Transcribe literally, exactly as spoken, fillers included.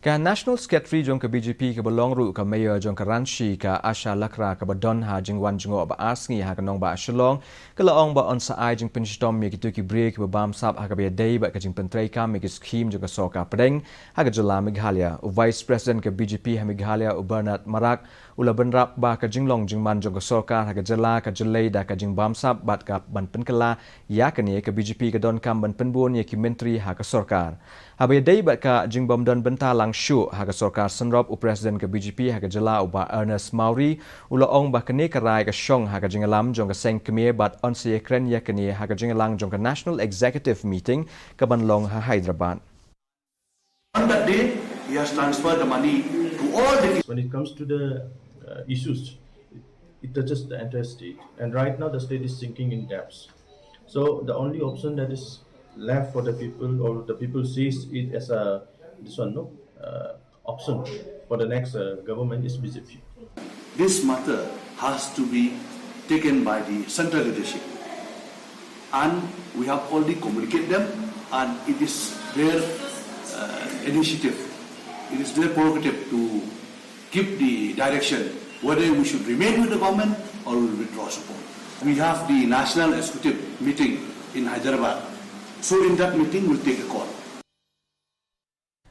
Ka National Secretary jong ka B J P kaba long ruh ka Mayor jong ka Ranchi, ka Asha Lakra, kaba don ha jingwan jngoh ba ar sngi ha ka nongbah Shillong, ka la ong ba yn sa ai jingpynshitom ïa kito ki briew kiba bamsap ha kaba ïadei bad ka jingpyntreikam ïa ki skhim jong ka sorkar pdeng ha ka jylla Meghalaya. U Vice President ka B J P ha Meghalaya, u Bernard Marak, u la bynrap ba ka jinglong jingman jong ka sorkar ha ka jylla ka jyllei da ka jingbamsap bad ka ban pynkylla ïa kane, ka B J P ka donkam ban pynbun ïa ki myntri ha ka sorkar. Haba ïadei bad ka jingbym don bynta lang shuh ha ka sorkar synrop, u President ka B J P ha ka jylla, u Bah Ernest Mawrie, u la ong ba kane ka rai ka shong ha ka jingïalam jong ka seng kmie bad yn sa ïakren ïa kane ha ka jingïalang jong ka National Executive Meeting ka ban long ha Hyderabad. On that day, he has transferred the money to all the When it comes to the uh, issues, it, it touches the entire state. And right now, the state is sinking in debts. So the only option that is left for the people, or the people sees it as a this one, no uh, option for the next uh, government is B J P. This matter has to be taken by the central leadership, and we have already communicated them, and it is their uh, initiative, it is their prerogative to give the direction whether we should remain with the government or we will withdraw support. We have the national executive meeting in Hyderabad, so in that meeting we'll take a call.